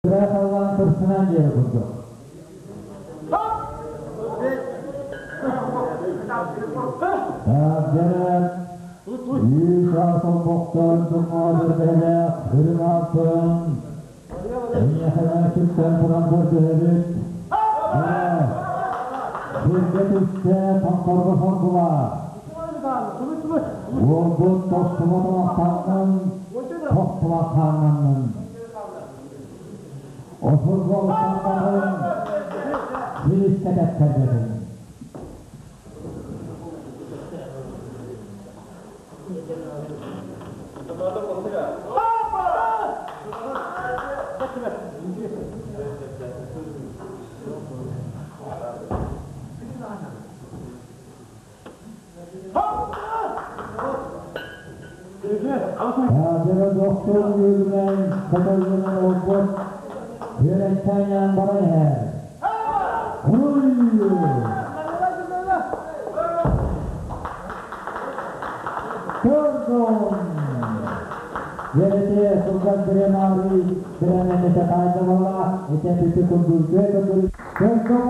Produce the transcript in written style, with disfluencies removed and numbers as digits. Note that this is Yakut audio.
Күрээ халлаан кырсынан диэри курдук. Таабдьара үүс аас олбохтон дьоҥҥо бэрбэһэлээх үрүҥ ааппын эйиэхэ сүктэн туран көрдөһөбүт. Сиргэ түстэ томторго соргула. Уолбут тостубат олохтоохтон тохтубат хааннаннын. Осурга устамматын силискэ тэптэрбэтин. Таадьара дохсун үөрүнэн көтөллөнөн олорбут үөрэччээнньээн баран иһэр. Уруй! Көрдүм! Үөрэтэ сылдьан бириэмэ бириэмэни таайда буолла, итэ бүтү курдук үтүө көрдүм. Көрдүм